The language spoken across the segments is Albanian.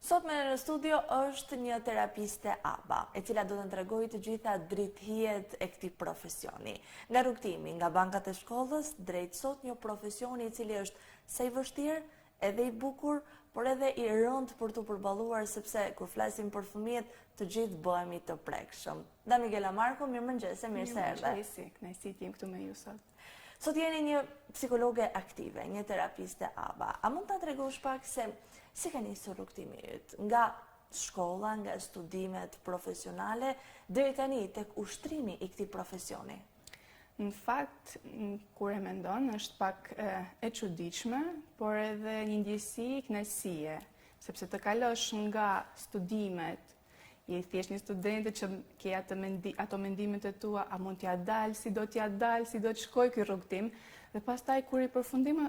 Sot me ne në studio është një terapiste ABA, e cila do të na tregojë të gjitha dritëhijet e këtij profesioni. Nga rrugëtimi, nga bankat e shkollës, drejt sot një profesioni i cili është sa i vështirë, edhe i bukur, por edhe i rëndë për t'u përballuar sepse kur flasim për fëmijët, të gjithë bëhemi të prekshëm. Damigela Marko, mirëmëngjes e mirë se erdhe. Mirëmëngjesi, kënaqësi të jem këtu me ju sot. Sot jeni një psikologe aktive, një terapiste ABA. A mund ta tregosh pak se si ka nisur rrugëtimi yt nga shkolla, nga studimet profesionale deri tani tek ushtrimi i këtij profesioni? Në fakt, kur e mendon, është pak e çuditshme, por edhe një ndjesi kënaqësie, sepse të kalosh nga studimet Je thjesht një studente që ke atë mendi, ato mendimet e tua, a mund t'ia dal, si do t'ia dal, si do të shkojë ky rrugëtim. Dhe pastaj kur i përfundim,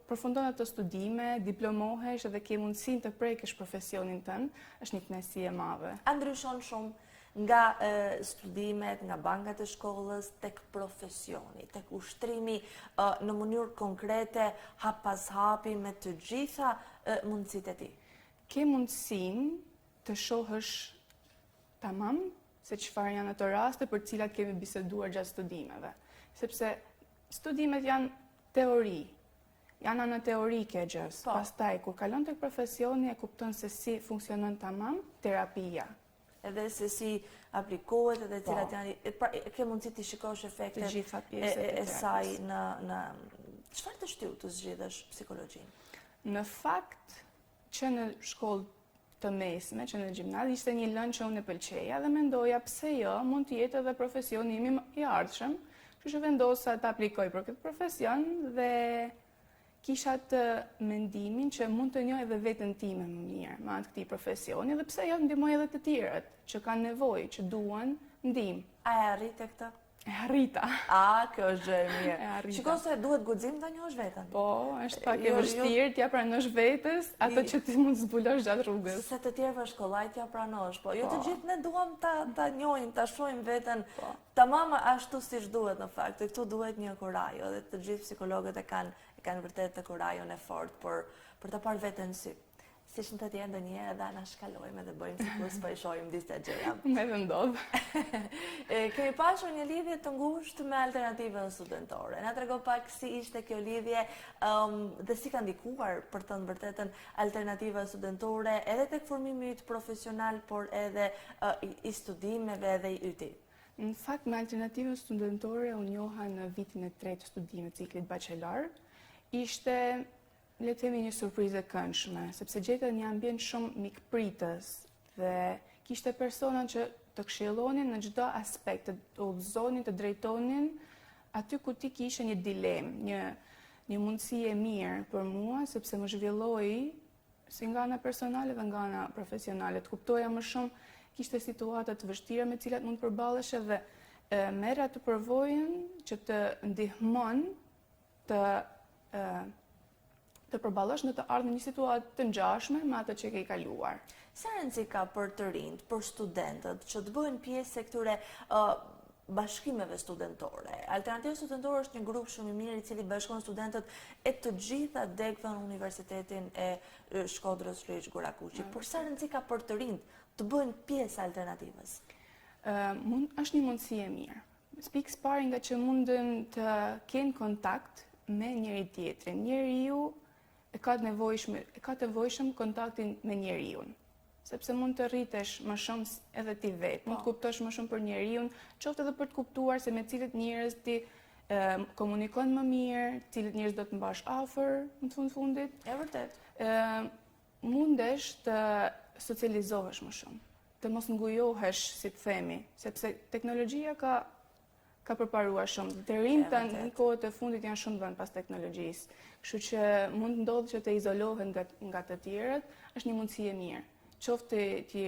përfundon ato studime, diplomohesh dhe ke mundësinë të prekësh profesionin tënd, është një kënaqësi e madhe. A ndryshon shumë nga e, studimet, nga bankat e shkollës tek profesioni, tek ushtrimi e, në mënyrë konkrete, hap pas hapi me të gjitha e, mundësitë e tij? Ke mundësinë të shohësh tamam se çfarë janë ato raste për të cilat kemi biseduar gjatë studimeve. Sepse studimet janë teori, janë ana teorike e gjësë. Po. Pastaj kur kalon tek profesioni e kupton se si funksionon tamam terapia. Edhe se si aplikohet edhe po. cilat janë pra ke mundësi të shikosh efektet të gjitha pjesët e, e, e saj në në çfarë të shtyu të zgjidhësh psikologjinë? Në fakt që në shkollë të mesme, që në gjimnaz, ishte një lëndë që unë e pëlqeja dhe mendoja pse jo, mund të jetë edhe profesioni im i ardhshëm. Kështu që vendosa të aplikoj për këtë profesion dhe kisha atë mendimin që mund të njoh edhe veten time më mirë me anë të këtij profesioni dhe pse jo të ndihmoj edhe të tjerët që kanë nevojë, që duan ndihmë. A e arrite këtë? E arrita. A, kjo është gjë e mirë. E arrita. Shiko se duhet guxim ta njohësh veten. Po, është pak e jo, jo. vështirë t'ia pranosh vetes ato që ti mund të zbulosh gjatë rrugës. Se të tjerëve është kollaj t'ia pranosh, po jo të po. gjithë ne duam ta ta njohim, ta shohim veten po. tamam ashtu siç duhet në fakt. Këtu duhet një kurajo dhe të gjithë psikologët e kanë e kanë vërtet të kurajon e fortë për për ta parë veten në sy. Siç në të tjerë ndonjëherë edhe anashkalojmë edhe bëjmë sikur s'po i shohim disa gjëra. Me dhe ndodh. Kemi pasur një lidhje të ngushtë me alternativën studentore. Na trego pak si ishte kjo lidhje um, dhe si ka ndikuar për të thënë të vërtetën alternativa studentore edhe tek formimi yt profesional, por edhe uh, i studimeve edhe i yti. Në fakt me alternativën studentore u njoha në vitin e tretë të studimit ciklit bachelor. Ishte le të themi një surprizë e këndshme, sepse gjeta një ambient shumë mikpritës dhe kishte persona që të këshillonin në çdo aspekt, të udhëzonin, të drejtonin aty ku ti kishe një dilemë, një një mundësi e mirë për mua, sepse më zhvilloi si nga ana personale dhe nga ana profesionale. Të kuptoja më shumë, kishte situata të vështira me të cilat mund të përballeshe dhe merr atë përvojën që të ndihmon të të përballosh në të ardhmen një situatë të ngjashme me atë që ke kaluar. Sa rëndësi ka për të rinjtë, për studentët, që të bëhen pjesë e këtyre uh, bashkimeve studentore? Alternativa studentore është një grup shumë i mirë i cili bashkon studentët e të gjitha degëve në Universitetin e Shkodrës Luigj Gurakuqi. Mm. Por sa rëndësi ka për të rinjtë të bëhen pjesë e alternativës? Uh, mund, është një mundësi e mirë. Pikë së pari nga që munden të kenë kontakt me njëri tjetrin. Njeriu e ka të nevojshme, e ka të nevojshëm kontaktin me njeriun. Sepse mund të rritesh më shumë edhe ti vetë, mund të po. kuptosh më shumë për njeriun, qoftë edhe për të kuptuar se me cilët njerëz ti e, komunikon më mirë, cilët njerëz do të mbash afër në fund fundit. E vërtetë. Ë mundesh të socializohesh më shumë. të mos ngujohesh, si të themi, sepse teknologjia ka ka përparuar shumë. Të rinjtë tani në kohët e fundit janë shumë dhënë pas teknologjisë. Kështu që mund të ndodhë që të izolohen nga, nga të tjerët, është një mundësi e mirë. Qoftë t'i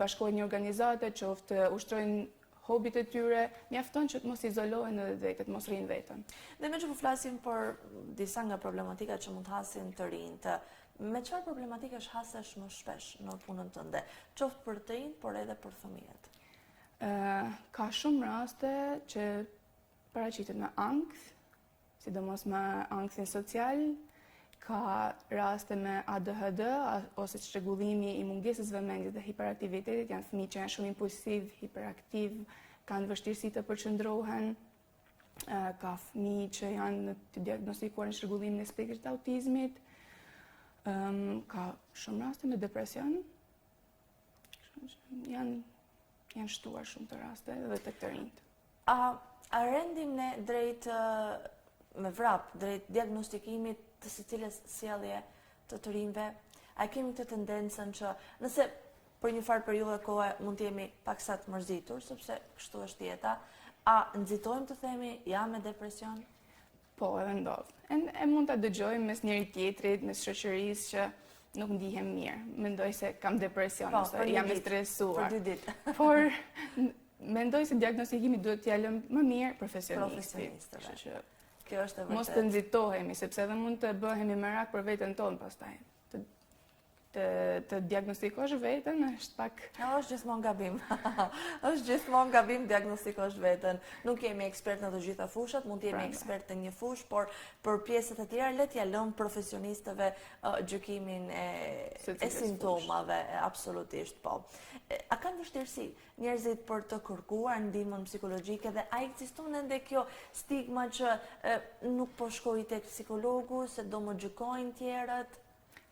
bashkohen një organizate, qoftë të ushtrojnë hobit e tyre, mjafton që të mos izolohen edhe vetë, të mos rrinë vetëm. Dhe meqë po flasim për disa nga problematikat që mund të hasin të rinjtë, me çfarë problematikash hasesh më shpesh në punën tënde, qoftë për të rinjtë, por edhe për fëmijët? Ka shumë raste që paraqiten me ankth, sidomos me ankthin social. Ka raste me ADHD ose çrregullimi i mungesës vëmendjes dhe hiperaktivitetit, janë fëmijë që janë shumë impulsiv, hiperaktiv, kanë vështirësi të përqendrohen. Ka fëmijë që janë të diagnostikuar në çrregullimin e spektrit të autizmit. Ka shumë raste me depresion. Janë janë shtuar shumë këto raste edhe tek të rinjtë. A a rendim ne drejt me vrap, drejt diagnostikimit të secilës sjellje të të rinjve? A kemi këtë tendencën që nëse për një farë periudhe kohe mund të jemi paksa të mërzitur, sepse kështu është jeta, a nxitojmë të themi jam me depresion? Po, edhe ndodh. E, e mund ta dëgjojmë mes njëri tjetrit, mes shoqërisë që nuk ndihem mirë. Mendoj se kam depresion po, ose jam e stresuar. Për dy ditë. Por mendoj se diagnostikimi duhet t'ia lëmë më mirë profesionistit. Kështu që kjo është e vërtetë. Mos të nxitohemi, sepse edhe mund të bëhemi merak për veten tonë pastaj. Të të të diagnostikosh veten është pak Jo, është gjithmonë gabim. është gjithmonë gabim diagnostikosh veten. Nuk jemi ekspert në të gjitha fushat, mund të jemi ekspert në një fushë, por për pjesët e tjera le t'ia lëmë profesionistëve uh, gjykimin e e simptomave, absolutisht po. A kanë vështirësi njerëzit për të kërkuar ndihmën psikologjike dhe a ekziston ende kjo stigma që e, nuk po shkoj tek psikologu se do më gjykojnë tjerët?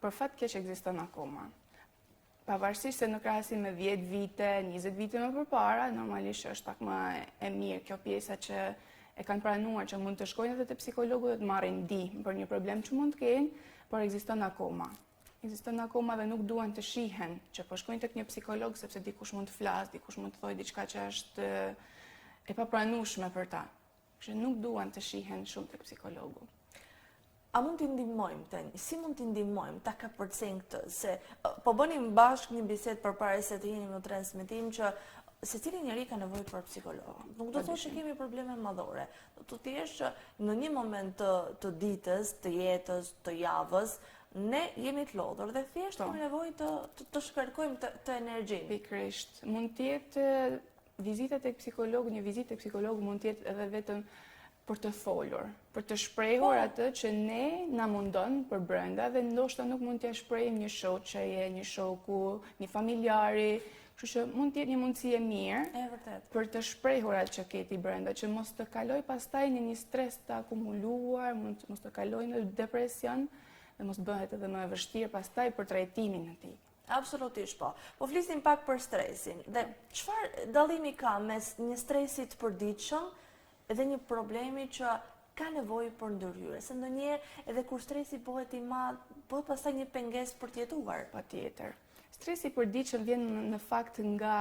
Për fat keq ekziston akoma. Pavarësisht se në krahasim me 10 vite, 20 vite më përpara, normalisht është pak më e mirë kjo pjesa që e kanë pranuar që mund të shkojnë edhe te psikologu dhe të marrin ndihmë për një problem që mund të kenë, por ekziston akoma. Ekziston akoma dhe nuk duan të shihen që po shkojnë tek një psikolog sepse dikush mund të flasë, dikush mund të thojë diçka që është e papranueshme për ta. Që nuk duan të shihen shumë tek psikologu. A mund t'i ndihmojmë tani? Si mund t'i ndihmojmë ta kapërcejnë këtë? Se po bënim bashkë një bisedë përpara se të hynim në transmetim që secili njeri ka nevojë për psikolog. Nuk do të thotë që kemi probleme madhore. Do të thotë thjesht që në një moment të, të ditës, të jetës, të javës, ne jemi të lodhur dhe thjesht po. kemi nevojë të, të, të shkarkojmë të, të energjinë. Pikërisht. Mund të jetë Vizita tek psikologu, një vizitë tek psikologu mund të jetë edhe vetëm për të folur, për të shprehur po. atë që ne na mundon për brenda dhe ndoshta nuk mund t'ia shprehim një shoqeje, një shoku, një familjari, kështu që mund të jetë një mundësi e mirë e vërtetë. për të shprehur atë që ke ti brenda, që mos të kalojë pastaj në një stres të akumuluar, mund të mos të kalojë në depresion dhe mos bëhet edhe më e vështirë pastaj për trajtimin e tij. Absolutisht po. Po flisnim pak për stresin. Dhe çfarë dallimi ka mes një stresi të përditshëm dhe një problemi që ka nevojë për ndërhyrje? Se ndonjëherë edhe kur stresi bëhet i madh, bëhet pastaj një pengesë për të jetuar. Patjetër. Stresi i përditshëm vjen në fakt nga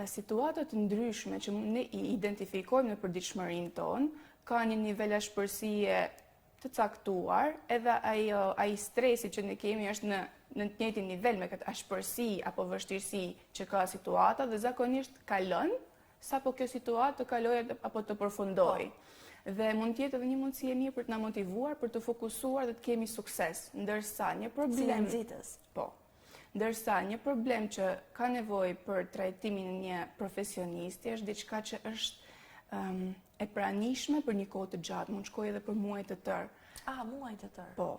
situata të ndryshme që ne i identifikojmë në përditshmërinë tonë, ka një nivel ashpërsie të caktuar, edhe ajo ai stresi që ne kemi është në në të njëjtin nivel me këtë ashpërsi apo vështirësi që ka situata dhe zakonisht kalon sapo kjo situatë të kalojë apo të përfundojë. Po. Dhe mund të jetë edhe një mundësi e mirë për të na motivuar, për të fokusuar dhe të kemi sukses, ndërsa një problem si nxitës. Po. Ndërsa një problem që ka nevojë për trajtimin e një profesionisti është diçka që është um, e pranishme për një kohë të gjatë, mund të shkojë edhe për muaj të tërë. Ah, muaj të tërë. Po.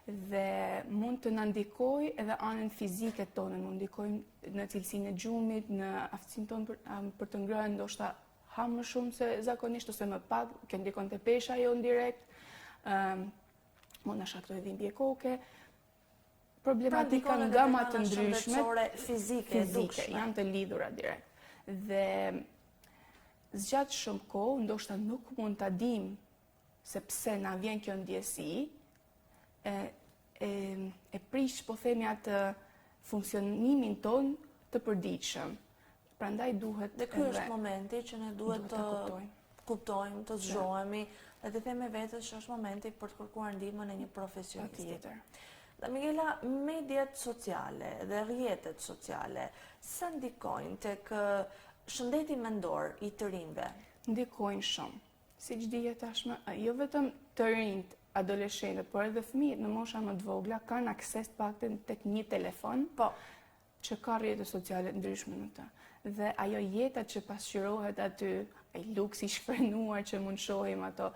Dhe mund të na ndikojë edhe anën fizike tonën, mund ndikojë në cilësinë e gjumit, në aftësinë tonë për, për të ngrënë, ndoshta hamë më shumë se zakonisht ose më pak, kjo ndikon te pesha jonë direkt. Ëm mund na shkaktojë dhimbje koke, problematika pra, nga më të ndryshme fizike, fizike janë të lidhura direkt. Dhe zgjat shumë kohë, ndoshta nuk mund ta dimë se pse na vjen kjo ndjesi, e, e, e prish, po themi atë funksionimin tonë të përditshëm. Prandaj duhet Dhe ky është momenti që ne duhet të kuptojmë, kuptojmë, të zgjohemi dhe të themi vetes që është momenti për të kërkuar ndihmën e një profesionisti. Patjetër. Dhe Miguela, mediat sociale dhe rrjetet sociale, sa ndikojnë tek shëndeti mendor i të rinjve? Ndikojnë shumë. Siç dihet tashmë, jo vetëm të rinjtë, adoleshentët, por edhe fëmijët në mosha më të vogla kanë akses të paktën tek një telefon. Po. Që ka rrjete sociale të ndryshme në të. Dhe ajo jeta që pasqyrohet aty, ai luksi i shfrenuar që mund shohim ato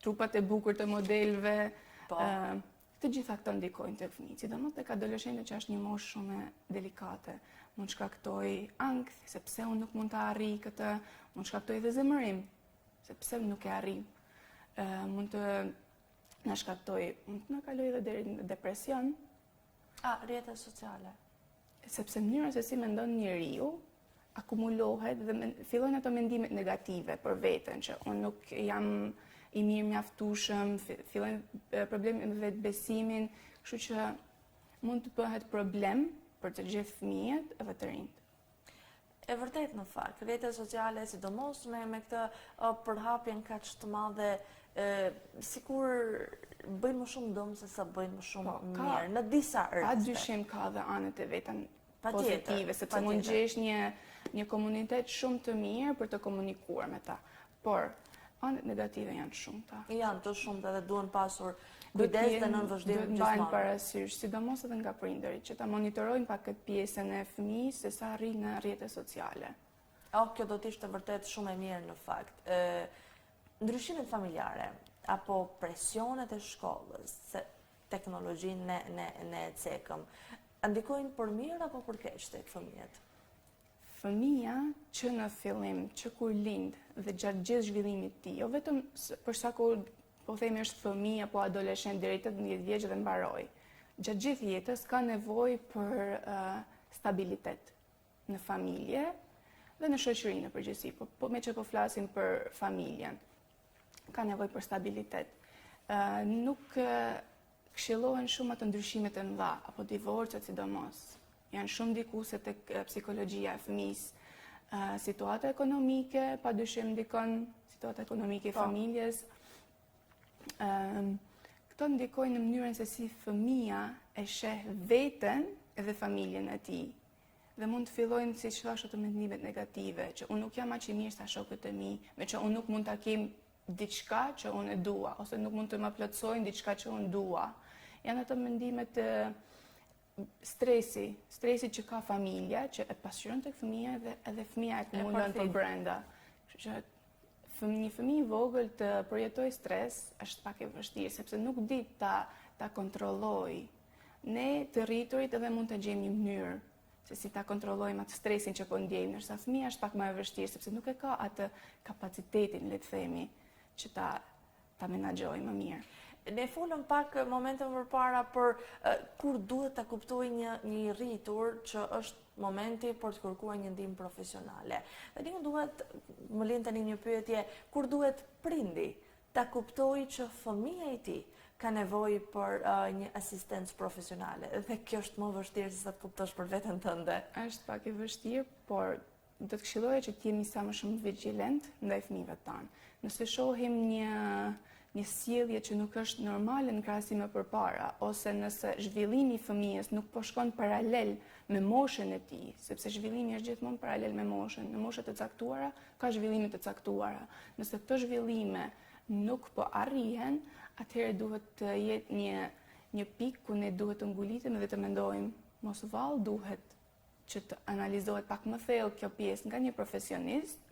trupat e bukur të modelëve, po. Të gjitha këto ndikojnë tek fëmijët, sidomos tek adoleshentët që është një moshë shumë delikate. Mund të shkaktojë ankth, sepse unë nuk mund ta arrij këtë, mund të shkaktojë edhe zemërim, sepse nuk e arrij. Ë mund të na shkaktojë, mund të na kalojë edhe deri në depresion. A, rrjetet sociale. Sepse mënyra se si mendon njeriu akumulohet dhe men, fillojnë ato mendimet negative për veten që unë nuk jam i mirë mjaftueshëm, fillojnë probleme me vetëbesimin, kështu që mund të bëhet problem për të gjithë fëmijët edhe të rinjtë. E vërtetë në fakt, rrjetet sociale sidomos me me këtë përhapjen kaq të madhe, e, sikur bëjnë më shumë dëm se sa bëjnë më shumë po, mirë në disa raste. Pa dyshim ka dhe anët e veta pozitive, sepse mund gjesh një një komunitet shumë të mirë për të komunikuar me ta. Por anët negative janë të shumta. Janë të shumta dhe duhen pasur kujdes dhe nën vëzhgim gjithmonë. Duhet mbajnë parasysh, sidomos edhe nga prindërit, që ta monitorojnë pak këtë pjesën e fëmijës se sa rri në rrjete sociale. Oh, kjo do të ishte vërtet shumë e mirë në fakt. Ë ndryshimet familjare apo presionet e shkollës, se teknologjinë ne ne ne e cekëm, a ndikojnë për mirë apo për keq tek fëmijët? Fëmija që në fillim, që kur lind dhe gjatë gjithë zhvillimit të tij, jo vetëm për sa kohë po themi është fëmijë apo adoleshent deri 18 vjeç dhe mbaroi. Gjatë gjithë jetës ka nevojë për uh, stabilitet në familje dhe në shoqëri në përgjithësi, po, po meqë po flasim për familjen. Ka nevojë për stabilitet. Uh, nuk uh, këshillohen shumë ato ndryshimet e mëdha apo divorcet sidomos. Janë shumë ndikuese tek psikologjia e fëmijës. Situata ekonomike, pa dyshim ndikon, situata ekonomike e po. familjes. Këto ndikojnë në mënyrën se si fëmija e sheh veten edhe familjen e tij. Dhe mund të fillojnë, siç thashë, ato mendimet negative, që unë nuk jam aq i mirë sa shokët e mi, meqë unë nuk mund ta kem diçka që unë e dua, ose nuk mund të më plotësojnë diçka që unë dua. Janë ato mendimet stresi, stresi që ka familja, që e pasqyron tek fëmija dhe edhe fëmija e akumulon për brenda. Kështu që fëm, një fëmijë i vogël të përjetojë stres është pak e vështirë, sepse nuk di ta ta kontrollojë. Ne të rriturit edhe mund të gjejmë një mënyrë se si ta kontrollojmë atë stresin që po ndjejmë, ndërsa fëmija është pak më e vështirë sepse nuk e ka atë kapacitetin, le të themi, që ta ta menaxhojë më mirë. Ne folëm pak momente më përpara për kur duhet ta kuptojë një një i rritur që është momenti për të kërkuar një ndihmë profesionale. Dhe unë duhet më lind tani një pyetje, kur duhet prindi ta kuptojë që fëmija i tij ka nevojë për uh, një asistencë profesionale dhe kjo është më vështirë se sa të kuptosh për veten tënde. Është pak e vështirë, por Do të këshilloja që të jemi sa më shumë vigjilent ndaj fëmijëve tanë. Nëse shohim një një sjellje që nuk është normale në krahasim me përpara, ose nëse zhvillimi i fëmijës nuk po shkon paralel me moshën e tij, sepse zhvillimi është gjithmonë paralel me moshën, në mosha të caktuara ka zhvillime të caktuara. Nëse këto zhvillime nuk po arrihen, atëherë duhet të jetë një një pikë ku ne duhet të ngulitemi dhe të mendojmë, mos vallë duhet që të analizohet pak më thellë kjo pjesë nga një profesionist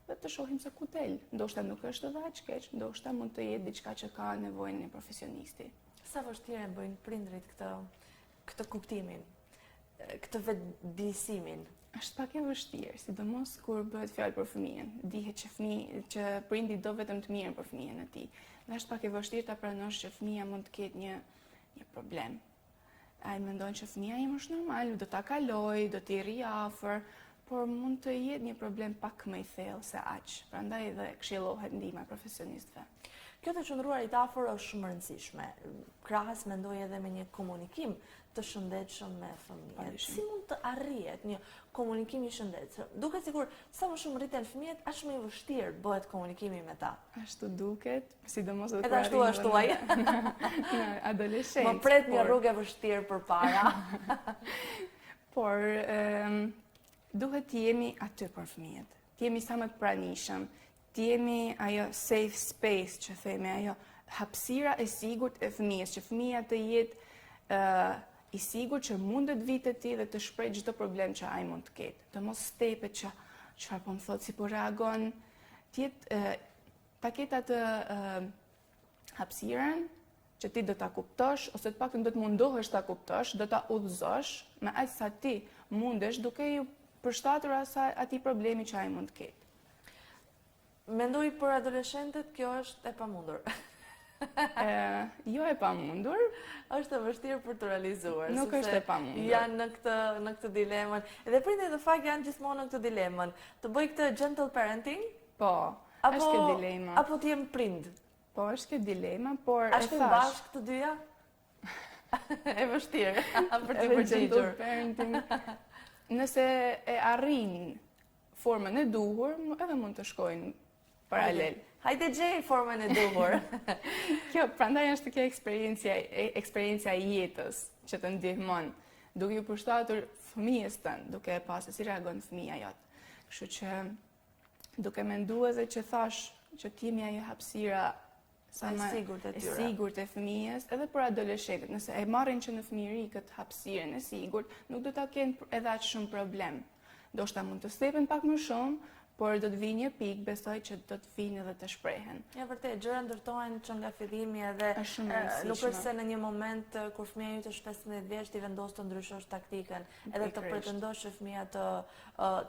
dhe të shohim se ku del. Ndoshta nuk është edhe aq keq, ndoshta mund të jetë diçka që ka nevojën një profesionisti. Sa vështirë e bëjnë prindërit këtë këtë kuptimin, këtë vetëdijësimin? Është pak e vështirë, sidomos kur bëhet fjalë për fëmijën. Dihet që fëmijë, që prindi do vetëm të mirën për fëmijën e tij. Dhe është pak e vështirë ta pranosh që fëmija mund të ketë një një problem. Ai mendon që fëmija im është normal, do ta kaloj, do t'i rri afër, por mund të jetë një problem pak më i thellë se aq. Prandaj edhe këshillohet ndihma e profesionistëve. Kjo të qëndruarit afër është shumë e rëndësishme. Krahas mendoj edhe me një komunikim të shëndetshëm me fëmijët. Si mund të arrihet një komunikim i shëndetshëm? Duket sikur sa më shumë rriten fëmijët, aq më i vështirë bëhet komunikimi me ta. Ashtu duket, sidomos edhe kur ashtu është tuaj. Në adoleshencë. Më pret një rrugë e vështirë përpara. Por duhet të jemi aty për fëmijët. Të jemi sa më të pranishëm, të jemi ajo safe space që themi, ajo hapësira e sigurt e fëmijës, që fëmija të jetë uh, i sigurt që mundet të vijë te ti dhe të shprehë çdo problem që ai mund të ketë. Të mos stepet që çfarë po më thotë, si po reagon, të jetë ta ketë atë hapësirën Që ti do ta kuptosh ose të paktën do të mundohesh ta kuptosh, do ta udhëzosh me aq sa ti mundesh duke iu përshtatur asaj atij problemi që ai mund të ketë. Mendoj për adoleshentët kjo është e pamundur. E, jo e pamundur. Është e vështirë për t'u realizuar. Nuk është e pamundur. Janë në këtë, në këtë dilemën. Edhe prindërit në fakt janë gjithmonë në këtë dilemën. Të bëj këtë gentle parenting? Po, apo, është kjo dilema. Apo të jem prind? Po, është kjo dilema, por e thashë. A bashkë të dyja? e vështirë, për t'iu përgjigjur. Gentle parenting. Nëse e arrin formën e duhur, edhe mund të shkojnë paralel. Hajde gjej formën e duhur. kjo, prandaj është kjo eksperienca, eksperienca e jetës që të ndihmon, duke iu përshtatur fëmijës tënd, duke e pa se si reagon fëmija jot. Kështu që duke menduar edhe që thashë që të jemi ajo hapësira sa më e sigurt e tyre. E sigurt e fëmijës, edhe për adoleshentët, nëse e marrin që në fëmijëri këtë hapësirën e sigurt, nuk do ta kenë edhe aq shumë problem. Ndoshta mund të stepen pak më shumë, por do të vijë një pikë, besoj që do të vijnë edhe të shprehen. E vërtetë, gjërat ndërtohen që nga fillimi edhe nuk është se në një moment kur fëmija yt është 15 vjeç ti vendos të ndryshosh taktikën, edhe të pretendosh që fëmija të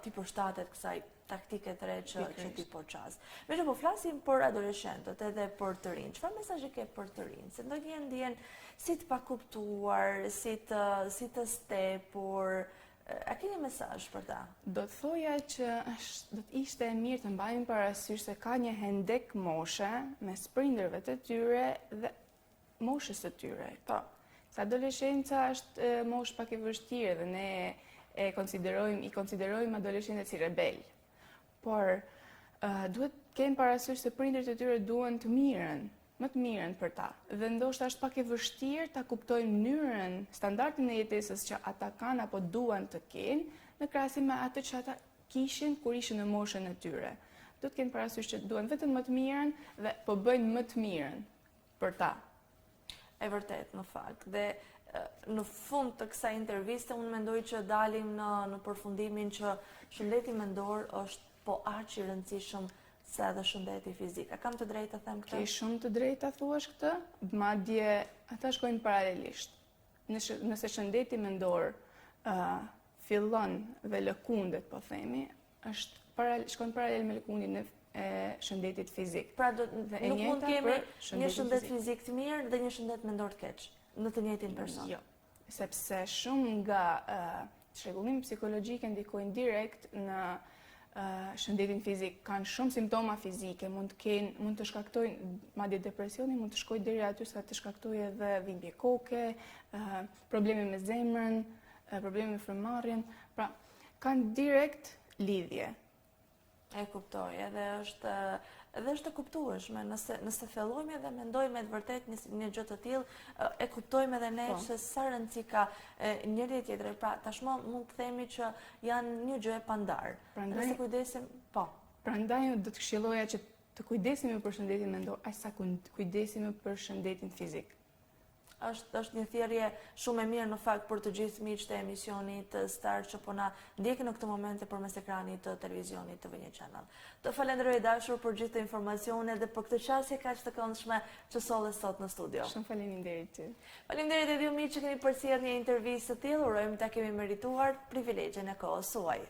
t'i përshtatet kësaj taktike të re që, që ti po qas. Meqë po flasim për adoleshentët edhe për të rinj, çfarë mesazhi ke për të rinj? Se ndonjëherë ndihen si të pakuptuar, si të, si të stepur, a ke një mesazh për ta? Do të thoja që është, do të ishte e mirë të mbajnë parasysh se ka një hendek moshe mes prindërve të tyre dhe moshës së tyre. Po. Se adoleshenca është moshë pak e vështirë dhe ne e konsiderojmë, i konsiderojmë adoleshentët si rebel. Por uh, duhet të kenë parasysh se prindërit e tyre duan të mirën, më të mirën për ta. Dhe ndoshta është pak e vështirë ta kuptojnë mënyrën, standardin e jetesës që ata kanë apo duan të kenë, në krahasim me atë që ata kishin kur ishin në moshën e tyre. Duhet të kenë parasysh që duan vetëm më të mirën dhe po bëjnë më të mirën. për ta. E vërtetë, në fakt. Dhe në fund të kësaj interviste, unë mendoj që dalim në, në përfundimin që shëndeti mendor është po aq i rëndësishëm sa edhe shëndeti fizik. A kam të drejtë të them këtë? Ke shumë të drejtë ta thuash këtë, madje ata shkojnë paralelisht. Nëse shëndeti mendor uh, fillon dhe lëkundet, po themi, është paralel, shkon paralel me lëkundjen e, e shëndetit fizik. Pra do, dhe nuk mund të kemi një shëndet fizik të mirë dhe një shëndet mendor të keq në të njëjtin person. Jo, sepse shumë nga uh, çrregullimet psikologjike ndikojnë direkt në uh, shëndetin fizik, kanë shumë simptoma fizike, mund të kenë, mund të shkaktojnë madje depresioni mund të shkojë deri aty sa të shkaktojë edhe dhimbje koke, uh, probleme me zemrën, uh, probleme me frymëmarrjen. Pra, Kanë direkt lidhje. E kuptoj, edhe është edhe është e kuptueshme, nëse nëse fillojmë edhe mendojmë me të vërtetë një, një gjë të tillë, e kuptojmë edhe ne po. se sa rëndësi ka njëri e tjetri. Pra, tashmë mund të themi që janë një gjë e pandarë. Prandaj, nëse kujdesim, po. Prandaj do të këshilloja që të kujdesemi për shëndetin mendor, aq sa kujdesemi për shëndetin fizik. Është është një thirrje shumë e mirë në fakt për të gjithë miqtë e emisionit Star që po na ndjekin në këtë momente përmes ekranit të televizionit TV1 Channel. Të falenderoj e dashur për gjithë informacionet dhe për këtë qasje kaq të këndshme që solle sot në studio. Shumë faleminderit ty. Faleminderit edhe ju miq që keni përcjellë një intervistë të tillë, urojmë ta kemi merituar privilegjin e kohës suaj.